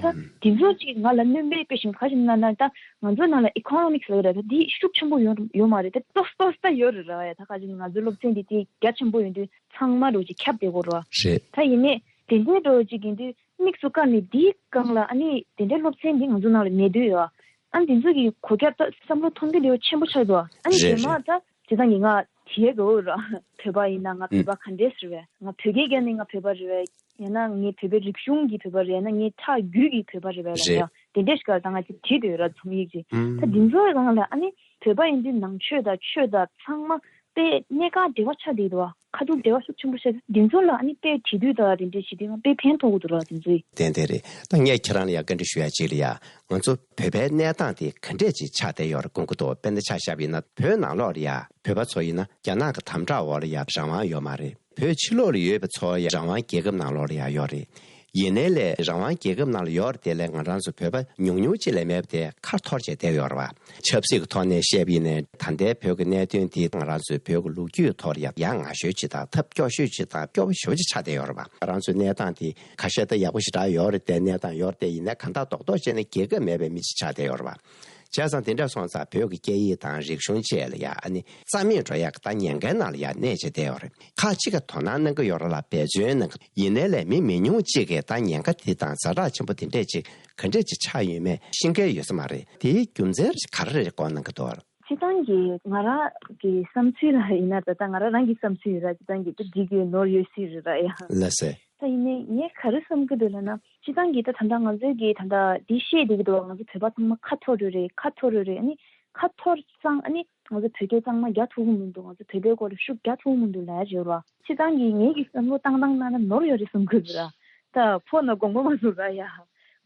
ད་འདི་ཚོ་ཅིག་ང་ལ་སྣོན་པ་དཔེ་ཞིག་ག་ཅིག་ན་ན་ད་ང་ཚོ་ནང་ལ་Economics ལབ་ཡོད་ར། ད་འདི་ཤུགས་ཆེན་པོ་ཡོད་ཡོད་མ་རེད། ད་ཏོག་ཏོག་ད་ཡོད་རེད་ར། ཡ་ད་ག་ཅིག་ང་ཚོའི་སློབ་ཚན་འདི་དེ་རྒྱ་ཆེན་པོ་ཡོད་དུས་ཚང་མ་འདྲ་ཅིག་ཁྱབ་བསྡད་ཀྱི་རེད་བ། རེད། ད་ཡིན་ནའི་དེ་འདྲའི་འདྲ་ཅིག་ཡིན་དུས་དམིགས་སུ་བཀར་ནས་འདིའི་སྒང་ལ་ཨ་ནི་དེ་འདྲའི་སློབ་ཚན་འདི་ང་ཚོ་ནང་ལ་མེད་དུས་ཡོད། ཨ་ནི་འདི་ཚོ་གི་གོ་རྒྱ་ད་བསམ་བློ་གཏོང་གི་འདི་ཆེན་པོ་ཆགས་འདུག་ཨ་ནི་རེད་རྗེས་མ་རེད། ད་དེ་ད་ངས་ང་དེའི་གོ་ར་བོད་པ་ཡིན་ན་ང་ཨུ། བོད་པ་ག་འདྲས་རེད་བས། ང་བོད་སྐད་རྒྱབ་ནས་ང་བོད་པ་རེད་བས། ཡང་ན་ངའི་བོད་པའི་རིག་གཞུང་གི་བོད་པ་རེད། ཡང་ན་ངའི་ཁྲག་རྒྱུད་ཀྱི་བོད་པ་རེད་བས་ལབ་རེད། ཡ་དེ་འདྲས་ཞིག་ག་ད་ང་ཅིག་བྲིས་འདོད་ར་རྩོམ་ཡིག་ཅིག་ཨུ། ད་འདི་ཚོའི་སྒང་ལ་ཨ་ནི་བོད་པ་ཡིན་དུས་ནང་ཆོས་དང་ཆོས་དང་ཚང་མ་དཔེ་གནད་འགག་འབྲེལ་བ་ཆགས་བསྡད་འདུག་བ། ཁ་ཐུག་འབྲེལ་བ་ཤུགས་ཆེན་པོ་བྱས། འདི་ཚོ་ལ་ཨ་ནི་དཔེ་བྲིས་དུས་དང་དེ་འདྲས་བྱེད་དུས་ང་དཔེ་ཕན་ཐོགས་ཀྱི་འདུག་ར་འདི་ཚོས། ཏན་ཏན་རེད། ད་ངས་ཁྱེད་རང་ལ་ཡང་བཀའ་འདྲི་ཞུ་ཡ་གཅིག་ལ་ཡ། ང་ཚོ་བོད་པའི་གནས་སྟངས་དེ་ག་འདྲས་ཅིག་ཆགས་བསྡད་ཡོད་རེད་དགོངས་ཀྱི་འདུག་དཔེར་ན་ཆ་བཞག་པ་ཡིན་ན་བོད་ནང་ལོགས་ལ་ཡ་བོད་པ་ཚོ་ཡིན་ན་རྒྱ་ནག་གི་དམ་དྲག་འོག་ལ་ཡ་རང་དབང་ཡོད་མ་རེད། བོད་ཕྱི་ལོགས་ལ་ཡོད་པ་ཚོ་ཡ་རང་དབང་རྒྱལ་ཁབ་ནང་ལོགས་ལ་ཡ་ཡོད་རེད། ཡིན་ནའི་ལས་རང་དབང་རྒྱལ་ཁབ་ནང་ལ་ཡོད་རེད་དེ་ལས་ང་རང་ཚོ་བོད་པ་ཉུང་ཉུང་ཅིག་ལས་མེད་པ་དེ་ཁ་འཐོར་བྱས་བསྡད་ཡོད་རེད་བ། ཆབ་སྲིད་ཀྱི་ཐོག་ནས་བཤད་པ་ཡིན་ནའི་ད་ལྟའི་བོད་ཀྱི་གནད་དོན་དེ་ང་རང་ཚོའི་བོད་ཀྱི་ལོ་རྒྱུས་ཐོག་ལ་ཡ་ཡ་ང་ཤོས་ཅིག་དང་ཐབས་སྐྱོ་ཤོས་ཅིག་དང་སྐྱོ་པོ་ཞེ་པོ་ཅིག་ཆགས་བསྡད་ཡོད་རེད་བ། ང་རང་ཚོའི་གནས་སྟངས་དེ་ཁ་ཤས་ད་ཡག་པོ་ཞེ་དྲག་ཡོད་རེད་དེ། གནས་སྟངས་ཡོད་རེད་དེ། ཡིན་ནའི་གང་ལྟར་རྡོག་རྡོག་བྱས་ནས་རྒྱལ་ཁབ་མེད་པའི་མི་ཅིག་ཆགས་བསྡད་ཡོད་རེད་བ། བྱས་ཙང་དེ་འདྲ་སོང་ཙང་བོད་ཀྱི་སྐད་ཡིག་དང་རིག་གཞུང་བཅས་ལ་ཡ་ཨ་ནི་རྩ་མེད་འགྲོ་ཡག་གི་ད་ཉེན་ཁའི་ནང་ལ་ཡ་གནས་བྱས་བསྡད་ཡོད་རེད། ཁག་ཅིག་གིས་དོ་སྣང་གནང་གི་ཡོད་རེད་ལ། འབད་བརྩོན་གནང་གི། ཡིན་ནའི་ལས་མི་མི་ཉུང་གཅིག་གིས་ད་ཉེན་ཁ་དེ་དང་ཛ་དྲག་ཆེན་པོ་དེ་འདྲས་ཅིག་ག་འདྲས་ཅིག་ཆགས་ཡོད་མེད་ཤེས་མཁན་ཡོད་ས་མ་རེད། དེའི་རྒྱུ་མཚན་ག་རེ་རེད་བཀོད་གནང་གི་འདུག་སྤྱིར་བཏང་གི་ང་རང་གི་བསམ་ཚུལ་ལ་ཡིན་ན། ད་ལྟ་ང་རང་རང་གི་བསམ་ཚུལ་ཡིན་ར། སྤྱིར་བཏང་གི་ད་འགྲིག་ཡོད་ནོར་ཡོད་སྲིད་རེད་ར་ཡ། ལགས་སེ། ད་ཡིན་ནའི་ངས་ག་རེ་བསམ་གི་འདུག་ལབ་ན། སྤྱིར་བཏང་གི་ད་ད་ལྟ་ང་ཚོའི་གི་ད་ལྟ་འདི་བཤད་བསྡད་ཀྱི་འདུག་བ། ང་ཚོ་བོད་པ་ཚང་མ་ཁ་འཐོར་རེད་རེད། ཁ་འཐོར་རེད་རེད། ཨ་ནི་ཁ་འཐོར་ཙང་ཨ་ནི་ང་ཚོ་བོད་སྐད་གཙང་མ་རྒྱག་ཐུབ་ཀྱི་མི་འདུག་ང་ཚོ་བོད་པའི་སྐོར་ལ་ཤུགས་རྒྱག་ཐུབ་ཀྱི་མི་འདུག་ལབ་ཡ་ཡོད་ར། སྤྱིར་བཏང་གི་ངེད་ཀྱི་བསམ་བློ་བཏང་སྟངས་གནང་ན་ནོར་ཡོད་རེད་བསམ་གི་འདུག་ར། ད་ཕོ་ན་དགོངས་པ་མ་ཚོམ་ར་ཡ།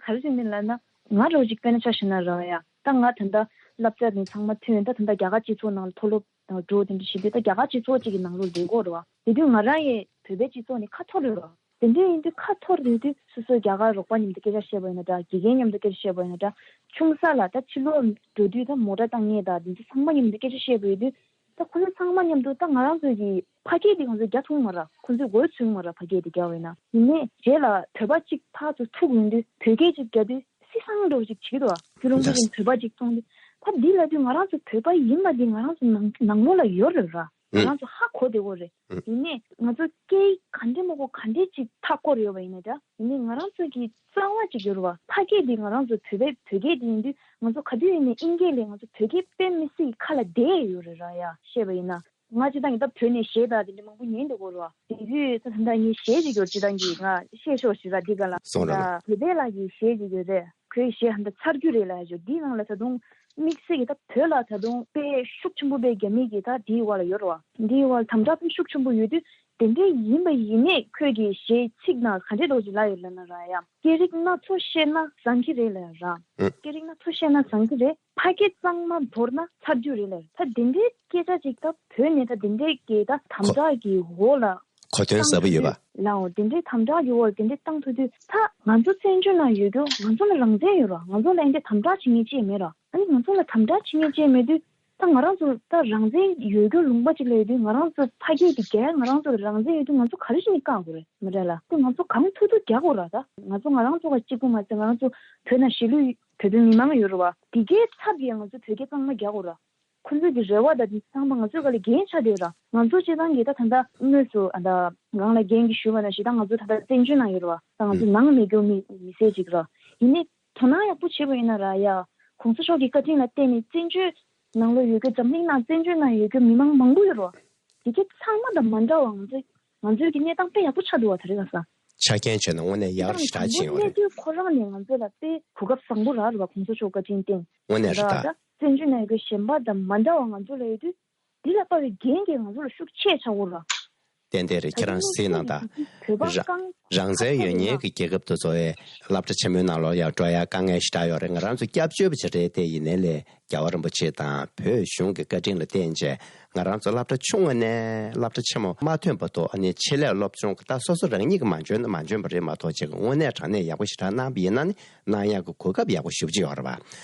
ག་རེ་ཟེར་ནི་ལབ་ན། ང་འདྲ་བོ་ཅིག་དཔེར་ན་ཆ་བཞག་ན་ར་ཡ། ད་ང་ད་ལྟ་བསླབ་བྱ་ནི་ཚང་མ་ཐོན། ད་ད་ལྟ་རྒྱ་གར་སྤྱི་ཚོགས་ནང་ལ་མཐོ་སློབ་དང་འགྲོ་དེ་འདྲ་བྱེད་དུས། ད་རྒྱ་གར་སྤྱི་ཚོགས་གཅིག་གི་ནང་ལོགས་སྡོད་ཀྱི་ཡོད་རེད་བ། དེ་དུས་ང་རང་ཡི་བོད་པའི་སྤྱི་ཚོགས་ནི་ཁ་འཐོར་རེད་བ། དེ་འདྲ་ཡིན་དུས་ཁ་འཐོར་ཡོད་དུས་སོ་སོའི་རྒྱ་གར་རོགས་པ་མཉམ་དུ་སྐད་ཆ་བཤད་པ་ཡིན་ན་འདྲ། དགེ་རྒན་མཉམ་དུ་སྐད་ཆ་བཤད་པ་ཡིན་ན་འདྲ། ཆུང་ས་ལ་ད་ཕྱི་ལོགས་འགྲོ་དུས་ད་མོ་ཊ་བཏང་མཁན་དང་དེ་ཚོ་ཚང་མ་མཉམ་དུ་སྐད་ཆ་བཤད་པ་ཡོད་དུས། ད་ཁོ་ཚོ་ཚང་མ་མཉམ་དུ་ད་ང་རང་ཚོ་གི་ཕ་སྐད་དེ་ང་ཚོས་རྒྱག་ཐུབ་མ་རེད། ཁོ་ཚོས་མགོ་ཚོས་མ་རེད། ཕ་སྐད་དེ་རྒྱག་པ་ཡིན་ན། ཡིན་ནའི་རྗེས་ལ་བོད་པ་གཅིག་ཕར་ཚུར་ཐུག་ཡོང་དུས་བོད་སྐད་ཅིག་རྒྱག་དུས་སི་སང་འདྲ་བོ་ཅིག་བྱེད་ཀྱི་འདུག་བ། ཁྱོད་རང་ཚོ་གི་བོད་པ་གཅིག་མཐོང་དུས། ད་འདི་ལབ་དུས་ང་རང་ཚོ་བོད་པ་ཡིན་པ་འདི་ང་རང་ཚོ་ནང་ནང་ལོགས་ལ་ཡོད་རེད་ར། ང་རང་ཚོ་ཧ་གོ་བདེ་བོ་རེད། ཡིན་ནའི་ང་ཚོ་སྐད་ཡིག་ག་འདྲ་མ་གོ་ག་འདྲ་ཅིག་མཐའ་བསྐོར་ཡོད་པ་ཡིན་ན་འདྲ། ཡིན་ནའི་ང་རང་ཚོ་གི་རྩ་བ་ཅིག་ཡོད་རེད་བ། ཕ་སྐད་འདི་ང་རང་ཚོ་བོད་པའི་བོད་སྐད་འདི་ཡིན་དུས་ང་ཚོ་ག་དུས་ཡིན་ནའི་དབྱིན་སྐད་ལས་ང་ཚོ་བོད་སྐད་དཔེ་མི་སྲིད་ཁ་ལ་བསྡད་ཡོད་རེད་ར་ཡ། བཤད་པ་ཡིན་ན། ང་སྤྱིར་བཏང་གི་ད་བོད་ནས་གཞས་དང་དེ་འདྲ་མང་པོ་ཉན་འདུག་གོ་ར། དེ་དུས་ད་ད་ལྟ་ངས་གཞས་ཅིག་ཡོད། སྤྱིར་བཏང་གི་ང་བཤད་ཤོག་ཞེ་དྲག་འདི་ག་ལ། སོང་ར་ལ། ད་བོད་པའི་ལ་ཡི་གཞས་ཅིག་ཡོད་རེད། ཁོའི་གཞས་ཧ་ད་ཚར་རྒྱུ་རེད་ལ་ཡ་ཞོ། འདིའི་ནང་ལ་ད་དུང་དམིགས་བསལ་གྱི་ད་བོད་ལ་ད་དུང་དཔེ་ཤུགས་ཆེན་པོ་དཔེ་རྒྱ་མི་གི་ད་འདིའི་བར་ལ་ཡོད་ར་བ། འདིའི་བར་དམ་དྲག་དཔེ་ཤུགས་ཆེན་པོ་ཡོད་དུས། དེ་འདྲའི་ཡིན་པ་ཡིན་ནའི་ཁོས་གི་གཞས་ཚིག་ནང་ག་འདྲའི་འདྲ་ཅིག་ལབ་ཡོད་ལབ་ན་ར་ཡ། སྐད་རིགས་སྣ་ཚོགས་ཤེས་ན་བཟང་གི་རེད་ལབ་ཡ་ར། ཨུ། སྐད་རིགས་སྣ་ཚོགས་ཤེས་ན་བཟང་གི་རེད། ཕ་སྐད་གཙང་མ་བོར་ན་ཚར་རྒྱུ་རེད་ལབ། ད་དེ་འདྲའི་སྐད་ཆ་ཅིག་ད་བོད་ནས་ད་དེ་འདྲའི་སྐད་ད་དམ་གོ་དྲག་གི་འོག་ལ་གོ་དོན་ཟབ་པོ་ཡོད་པ། ལའོ། དེ་འདྲའི་དམ་དྲག་གི་འོག་ལ་དེ་འདྲའི་བཏང་ཐུབ་དུས། ད་ང་ཚོ་བཙན་བྱོལ་ནང་ཡོད་རྒྱུ་ང་ཚོ་ལ་རང་བཙན་ཡོད་ར། ང་ཚོ་ལ་ཨེ་འདྲའི་དམ་དྲག་བྱེད་མཁན་ཅིག་མེད་ར། ཨ་ནི་ང་ཚོ་ལ་དམ་དྲག་བྱེད་མཁན་ཅིག་མེད་དུས། ད་ང་རང་ཚོ་ད་རང་བཙན་ཡོད་རྒྱུ་ལུང་པ་ཅིག་ལ་ཡོད་དུས། ང་རང་ཚོ་ཕ་སྐད་དེ་རྒྱག་ང་རང་ཚོ་ལ་རང་བཙན་ཡོད་དུས། ང་ཚོ་ག་རེ་བྱས་ནས་བཀག་དགོས་རེད་མ་རེད་ལ། དེ་ང་ཚོ་གང་ཐུབ་ཐུབ་རྒྱག་དགོས་ར། ད་ང་ཚོ་ང་རང་ཚོ་ག་གཅིག་པུ་མ་ཟད་ང་རང་ཚོ་བོད་ནང་གཞིས་ལུས་བོད་པའི་མི་མང་ཡོད་རེད་བ། དེ་གའི་ཚབ་ཀྱིས་ང་ཚོ་བོད་སྐད་གཙང་མ་རྒྱག་དགོས་ར། ཁོ་ཚོའི་གི་རེ་བ་དང་དེ་ཚང་མ་ང་ཚོའི་སྒང་ལ་འགན་ཆགས་བསྡད་ཡོད་ར། ང་ཚོ་སྤྱིར་བཏང་གི་ད་ད་ལྟ་དངོས་སུ་ཨ་ད་སྒང་ལ་རྒན་གྱིས་ཞུས་པ་ནང་བཞིན། ད་ང་ཚོ་ད་ལྟ་བཙན་བྱོལ་ནང་ཡོད་རེད་བ། ད་ང་ཚོ་ནང་མེད་རྒྱུ་མི་མི་སེར་ཅིག་ར། ཡིན་ནའི། དོ་སྣང་ཡག་པོ་བྱས་པ་ཡིན་ན་ར་ཡ། གོང་ས་མཆོག་གི་བཀའ་དྲིན་ལ་བརྟེན་ནས་བཙན་བྱོལ་ནང་ལོགས་ཡོད་རྒྱུ། འཛམ་གླིང་ནང་བཙན་བྱོལ་ནང་ཡོད་རྒྱུ་མི་མང་མང་པོ་ཡོད་རེད་བ། དེ་གའི་ཚང་མ་དང་མ་འདྲ་བ། ང་ཚོའི་ང་ཚོའི་གི་གནས་སྟངས་དཔེ་ཡག་པོ་ཆགས་འདུག་བ། ད་རེས་ཁ་སང་། ཆ་རྐྱེན་བྱས་ན་དངོས་གནས་ཡག་ཞེ་དྲག་ཕྱིན་ཡོད་རེད། གནས་དུས་ཁོ་རང་ནས་ང་ཚོ་ལ་དཔེ་གོ་སྐབས་བཟང་པོ་རག་རེད་བ། གོང་ས་མཆོག་བཀའ་དྲིན་བརྟེན། དངོས་གནས་རེད་ད། ད་བཙན་བྱོལ་ནང་ཡོད་རྒྱུ་གཞན་པ་དང་མ་འདྲ་བ་ང་ཚོ་ལ་ཡོད་དུས། འདི་ལ་དཔའ་བའི་འགན་གྱིས་ང་ཚོ་ལ་ཤུགས་ཆེ་ཆགས་འོ་ལ། ཏན་ཏན་རེད། ཁྱེད་རང་གཟིགས་ན་ད། བོད་པ་རང་རང་བཙན་ཡོད་མཁན་གྱི་རྒྱལ་ཁབ་དེ་ཚོ་བས་སློབ་གྲྭ་ཆེན་མོའི་ནང་ལོགས་ཡར་འགྲོ་ཡ་དཀའ་ངལ་ཞེ་དྲག་ཡོད་རེད། ང་རང་ཚོ་སྐྱབས་བཅོལ་བ་ཅིག་རེད་དེ། ཡིན་ནའི་ལས་རྒྱལ་བ་རིན་པོ་ཆེ་དང་བོད་གཞུང་གི་བཀའ་དྲིན་ལ་བརྟེན་བྱས་ང་རང་ཚོ་སློབ་གྲྭ་ཆུང་བ་ནས་སློབ་གྲྭ་ཆེན་མོ་མ་ཐོན་བར་དུ། ཨ་ནི་ཆེད་ལས་སློབ་སྦྱོང་གི་ད་སོ་སོ་རང་ཉིད་ཀྱིས་མ་འཇོན་ན་མ་འཇོན་པ་རེད་མ་གཏོགས། ཅིག་དངོས་གནས་དྲང་གནས་ཡག་པོ་ཞེ་དྲག་གནང་བ་ཡིན་ན་ནི། གནང་ཡག་གི་གོ་སྐབས་ཡག་པོ་ཞེ་པོ་ཅིག་ཡོད་རེད་བ།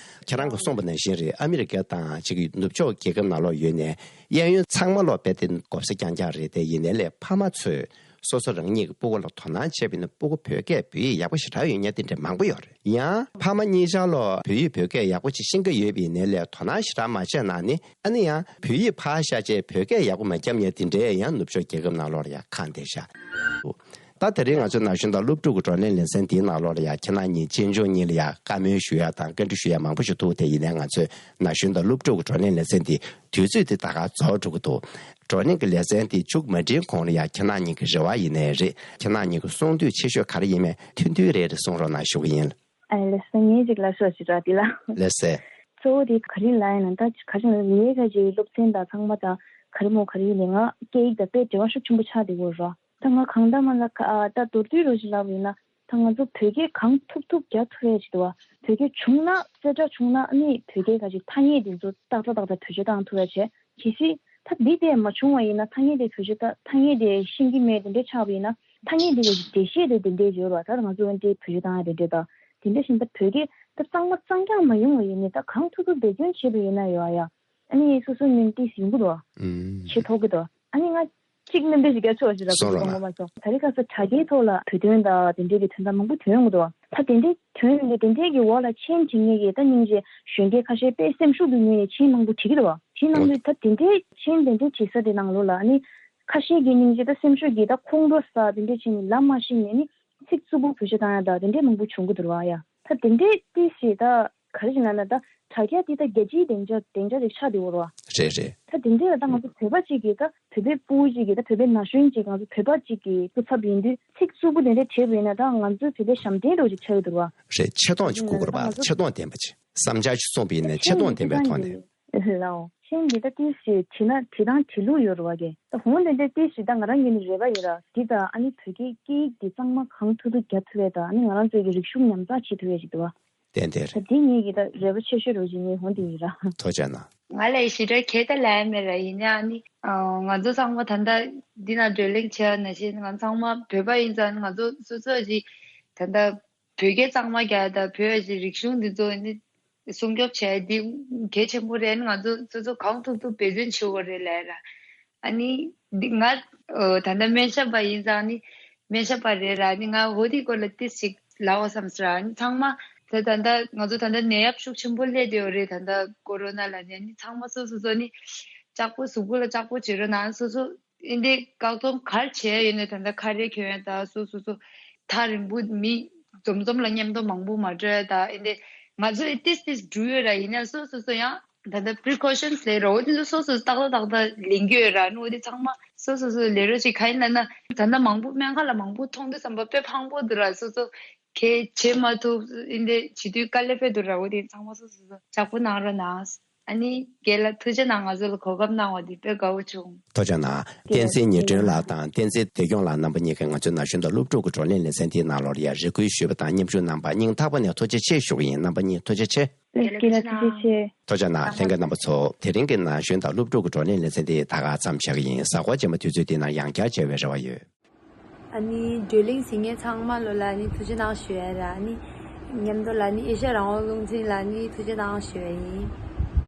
ཁྱེད་རང་གིས་གསུངས་པ་ནང་བཞིན་རེད། ཨ་མི་རི་ཀ་དང་ཅིག་ནུབ་ཕྱོགས་རྒྱལ་ཁབ་ནང་ལོགས་ཡོད་ནས་གཡས་གཡོན་ཚང་མ་ལོག་དཔེ་དེ་གོ་ས་རྐྱང་རྐྱང་རེད་དེ། ཡིན་ནའི་ལས་ཕ་མ་ཚོས་སོ་སོ་རང་ཉིད་ཀྱི་སྤུ་གུ་ལ་དོ་སྣང་བྱས་པ་ཡིན་ན། སྤུ་གུ་བོད་སྐད་བོད་ཡིག་ཡག་པོ་ཞེ་དྲག་ཡོད་མཁན་དེ་འདྲ་མང་པོ་ཡོད་རེད། ཡང་ཕ་མ་གཉིས་ཆར་ལོག་བོད་ཡིག་བོད་སྐད་ཡག་པོ་ཅིག་ཤེས་ཀྱི་ཡོད་པ་ཡིན་ནའི་ལས་དོ་སྣང་ཞེ་དྲག་མ་བྱས་ན་ནི། ཨ་ནི་ཡང་བོད་ཡིག་ཕར་བཞག་བྱས་བོད་སྐད་ཡག་པོ་མ་རྒྱབ་མཁན་དེ་འདྲས་ཡང་ནུབ་ཕྱོགས་རྒྱལ་ཁབ་ནང་ལོགས་ལ་ཡང་གང་བསྡད་བཞག་ད་དེ་རིང་ང་ཚོའི་ན་གཞོན་དང་སློབ་ཕྲུག་གི་བགྲོ་གླེང་ལེ་ཚན་འདིའི་ནང་ལོགས་ལ་ཡང་ཁྱེད་རང་གཉིས་གཅེན་གཅུང་གཉིས་ལ་ཡང་བཀའ་མོལ་ཞུ་ཡ་དང་བཀའ་འདྲི་ཞུ་ཡ་མང་པོ་ཞིག་འདུག་དེ་ཡིན་ནའི་ང་ཚོའི་ན་གཞོན་དང་སློབ་ཕྲུག་གི་བགྲོ་གླེང་ལེ་ཚན་འདི་དུས་ཚོད་འདི་ད་ག་རྫོགས་འགྲོ་གི་འདུག་བགྲོ་གླེང་གི་ལེ་ཚན་འདི་མཇུག་མ་སྒྲིལ་གོང་ལ་ཡང་ཁྱེད་རང་གཉིས་ཀྱི་རེ་བ་ཡིན་ནའི་རེད། ཁྱེད་རང་གཉིས་ཀྱི་གསུང་འདོད་ཆེ་ཤོས་ག་རེ་ཡིན་མིན་ཐུང་ཐུང་རེ་རེ་གསུང་རོགས་གནང་ཞུ་གི་ཡིན། ཨ་ལགས་སོ། ངས་ཅིག་ལབ་ཤོག་ཅིག་ར་འདི་ལ། ལགས་སེ། གཙོ་བོ་དེ་ག་རེ་ལབ་ཡིན་ན། ད་ག་རེ་ལབ་ངའི་ཁ་ཅིག་སློབ་ཚན་དང་ཚང་མ་དང་ག་རེ་མོ་ག་རེ་ཡིན་ནའི་ང་སྐད་ཡིག་དང་དཔེ་འབྲེལ་བ་ཤུགས་ཆེན་པོ་ཆགས་བསྡད་ཡོད་ར། ད་ང་གང་ལྟར་མ་ལ་ཁ་ད་མདོར་བསྡུས་རོ་ཞིག་ལབ་ཡིན་ན། ད་ང་ཚོ་བོད་སྐད་གང་ཐུབ་ཐུབ་རྒྱག་ཐུབ་ཡ་ཅིག་འདུག་བ། བོད་སྐད་བྱུང་ན་གསལ་བསྒྲགས་བྱུང་ན་ཨ་ནི་བོད་སྐད་ག་ཅིག་ཐ་སྙད་དེ་ཚོ་ཏག་ཏག་ཏག་ཏག་བེད་སྤྱོད་བཏང་ཐུབ་ཡ་བྱས། གལ་སྲིད་ད་འདི་དེ་མ་བྱུང་བ་ཡིན་ན། ཐ་སྙད་དེ་བེད་སྤྱོད་ད་ཐ་སྙད་དེ་ཤེས་ཀྱི་མེད་དེ་འདྲས་ཆགས་པ་ཡིན་ན། ཐ་སྙད་དེ་གི་འགྲེལ་བཤད་དེ་དེ་འདྲས་ཡོད་ར། ད་ང་ཚོ་འདི་བེད་སྤྱོད་བཏང་ཡ་དེ་འདྲས་ད། དེ་འདྲ་བཞིན་ད་བོད་སྐད་ད་གཙང་མ་གཙང་རྐྱང་མ་ཡོང་བ་ཡིན་ནའི་ད་གང་ཐུབ་ཐུབ་འབད་བརྩོན་བྱས་པ་ཡིན་ན་ཡོད་ཨ་ཡ། ཨ་ནི་སོ་སོ་ནི་ཏིས་ཡོང་གི་འདུག་ཨ། ཨུམ། བྱེད་ཐུབ་ཀྱི་འདུག་ཨ། ཨ་ནི་ང་ གཅིག་མིན་པའི་ཞིག་རྒྱ་ཆོག་ཞིག་ར། གསུང་རོགས་གནང་། ད་རེས་ཁ་སང་དྲ་རྒྱའི་ཐོག་ལ་བོད་དོན་དང་དེ་འབྲེལ་གྱི་དོན་དག་མང་པོ་ཐོན་ཡོང་གི་འདུག་ད་དེ་འདྲའི་ཐོན་ཡོང་དུས་དེ་འདྲའི་གི་འོག་ལ་མཆན་བྲིས་མཁན་གྱི་ད་སྙིང་རྗེ་གཞོན་སྐྱེས་ཁ་ཤས་དཔེ་སེམས་ཤུགས་ཀྱི་ངོས་ནས་མཆན་མང་པོ་བྲིས་ཀྱི་འདུག་བ། བྲིས་གནང་དུས་ད་དེ་འདྲའི་མཆན་དེ་འདྲའི་བྲིས་ས་དེ་ནང་ལོགས་ལ་ཨ་ནི་ཁ་ཤས་ཀྱི་སྙིང་རྗེ་ད་སེམས་ཤུགས་ཀྱི་ད་ཁོང་ཁྲོ་ཟ་དེ་འདྲའི་བྱས་ནས་ལམ་མ་ཤེས་ནས་ནི་ཚིག་རྩུབ་པོ་བེད་སྤྱོད་བཏང་ཡ་ད་དེ་འདྲའི་མང་པོ་བྱུང་གི་འདུག་བ། ཡ་ད་དེ་འདྲའི་ཏིས་ཞེ་ད་ག་རེ་ཞིག་ན་ན་ད་དྲ་རྒྱ་འདི་ད་རྒྱལ་སྤྱིའི་སྡིངས་ཆ་སྡིངས་ཆ་ཅིག་ཆགས་བསྡད་ཡོད་རེད་བ། རེད་རེད། ད་དེ་འདྲའི་ལ་ད་ང་ཚོ་བོད་པ་གཅིག་གིས་ད་བོད་པའི་ཕྲུ་གུ་གཅིག་གིས་ད་བོད་པའི་ན་གཞོན་གཅིག་ང་ཚོ་བོད་པ་གཅིག་གི་སྐུ་ཚབ་ཡིན་དུས་ཚིག་རྩུབ་པོ་དེ་འདྲ་བྲིས་པ་ཡིན་ན་ད་ང་ཚོའི་བོད་པའི་ཞབས་འདྲེན་འདྲ་བོ་ཅིག་ཆགས་ཀྱི་འདུག་བ། རེད། ཆེ་མཐོང་ཅིག་དགོས་ཀྱི་རེད་བ། ཆེ་མཐོང་ལྡན་པ་ཅིག་བསམ་འཆར་ཅིག་གསུངས་པ་ཡིན་ན་ཆེ་མཐོང་ལྡན་པའི་ཐོག་ནས། ལའོ། མཆན་འདི་ད་ཏིས་ཞེ་བྲིས་ན་བྲིས་སྟངས་བྲིས་ལུགས་ཡོད་རེད་བ་གས། ད་འོན་ཏེ་འདི་ཏིས་ཞེ་ད་ང་རང་ངོས་ནས་རེ་བ་ཡོད་ར། འདི་ད་ཨ་ནི་བོད་སྐད་སྐད་ཡིག་འདི་གཙང་མ་གང་ཐུབ་ཐུབ་རྒྱག་ཐུབ་ཡས་ད་ཨ་ནི་ང་རང་ཚོའི་གི་རིག་གཞུང་ཉམས་ཚགས་བྱེད་ཐུབ་ཡས་ཅིག་འདུག་བ། ཏན་ཏན་རེད། ད་འདི་ངེད་ཀྱི་ད་རེ་བ་ཆེ་ཤོས་རེད་བ་ཅིག་ངས་འོན་ཏེ་ཡིན་ར། ཐུགས་རྗེ་གནང་། ང་ལ་ཞེ་དྲག་གལ་ཏེ་ལབ་ཡ་མེད་ར། ཡིན་ན་ཨ་ནི་ང་ཚོ་ཚང་མ་ད་ལྟ་འདི་ན་བགྲོ་གླེང་བྱས་ན་བཞིན་ང་ཚང་མ་བོད་པ་ཡིན་ཙང་ང་ཚོ་སོ་སོ་ཅིག་ད་ལྟ་བོད་སྐད་གཙང་མ་རྒྱག་ད་བོད་ཀྱི་རིག་གཞུང་འདི་ཚོ་ནི་སྲུང་སྐྱོབ་བྱས་འདི་གལ་ཆེན་པོ་རེད། ང་ཚོ་སོ་སོ་གང་ཐུབ་ཐུབ་འབད་བརྩོན་བྱེད་དགོས་རེད་ལབ་ར། ཨ་ནི་འདི་ང་ད་ལྟ་སྨན་ཞབས་པ་ཡིན་ཙང་ནི་སྨན་ཞབས་པ་རེད་ར། ནི་ང་འོ་དེའི་སྐོར་ལ་ཏིས་ཞིག་ལབ་དགོས་བསམ་སོང་ར། ཨ་ནི་ཚང་མ་ད་ད་ལྟ་ང་ཚོ་ད་ལྟ་ནད་ཡམས་ཤུགས་ཆེན་པོ་སླེབས་བསྡད་ཡོད་རེད། ད་ལྟ་ཀོ་རོ་ན་ལབ་ནས་ནི་ཚང་མ་སོ་སོ་སོ་ནི་ལྕགས་པོ་གཟུགས་པོ་ལ་ལྕགས་པོ་བྱེད་རོགས་གནང་། སོ་སོ་ཨིན་དེ་བཀག་སྡོམ་ག་རེ་བྱས་ཡོད་ནས་ད་ལྟ་ཁ་རས་གྱོན་ཡ་ད་སོ་སོ་སོ་ཐག་རིང་པོ་མི་འཛོམས་འཛོམས་ལ་མཉམ་དུ་མང་པོ་མ་འགྲོ་ཡ་ད་ཨིན་དེ་ང་ཚོ་ཏིས་ཏིས་འགྲོ་ཡོད་ར། ཡིན་ན་སོ་སོ་སོ་ཡང་ད་ལྟ་precautions་ལས་རོགས་དེ་ཚོ་སོ་སོ་ཏག་ཏག་ཏག་ཏག་ལེན་གྱི་ཡོད་ར། ནོ་དེ་ཚང་མ་སོ་སོ་སོ་ལས་རོགས་ཅིག་ག་ཡིན་ལབ་ན་ད་ལྟ་མང་པོ་སྨན་ཁང་ལ་མང་པོ་མཐོང་དུས་ཙམ་པ་དཔེ་ཕངས་པོ་འདུག་ར། སོ་སོ་གལ་བྱེད་མ་ཐུབ་ཨིན་དེ་བྱེད་དུས་དཀའ་ལས་དཔེ་འདུག་ར། འོ་དེ་ཚང་མ་སོ་སོ་སོ་ལྕགས་པོ་གནང་རོགས་གནང་། ཨ་ནི་རྒན་ལགས་ཐུགས་རྗེ་གནང་། ང་ཚོ་ལ་གོ་སྐབས་གནང་བ་འདི་དཔེ་དགའ་བོ་བྱུང་། ཐུགས་རྗེ་གནང་། བསྟན་འཛིན་ཉི་སྒྲོན་ལགས་དང་བསྟན་འཛིན་བདེ་སྐྱོང་ལགས་རྣམ་པ་གཉིས་ཀྱིས་ང་ཚོའི་ན་གཞོན་དང་སློབ་ཕྲུག་གི་བགྲོ་གླེང་ལེ་ཚན་འདིའི་ནང་ལོགས་ལ་ཡ་རེ་སྐུལ་ཞུས་པ་དང་མཉམ་ཞུགས་གནང་བར་སྙིང་ཐག་པ་ནས་ཐུགས་རྗེ་ཆེ་ཞུ་གི་ཡིན། རྣམ་པ་གཉིས་ཐུགས་རྗེ་ཆེ། ལགས་རྒན་ལགས་ཐུགས་རྗེ་ཆེ། ཐུགས་རྗེ་གནང་། ལྷན་རྒྱས་རྣམ་པ་ཚོ། དེ་རིང་གི་ན་གཞོན་དང་སློབ་ཕྲུག་གི་བགྲོ་གླེང་ལེ་ཚན་འདི་ད་ག་ཙམ་བཞག་གི་ཡིན། གཟའ་འཁོར་རྗེས་མ་དུས་ཚོད་འདི་ནང་ཡང་བསྐྱར་མཇལ་བའི་རེ་བ་ཡོད། ཨ་ནི་བགྲོ་གླེང་གཟིགས་མཁན་ཚང་མ་ལོ་ལ་ཨ་ནི་ཐུགས་རྗེ་གནང་ཞུ་ཡ་ར། ཨ་ནི་མཉམ་དུ་ལ་ཨ་ནི་ཨེ་ཤ་ཡ་རང་དབང་རླུང་འཕྲིན་ལ་ཨ་ནི་ཐུགས་རྗེ་གནང་ཞུ་ཡ་ཡིན།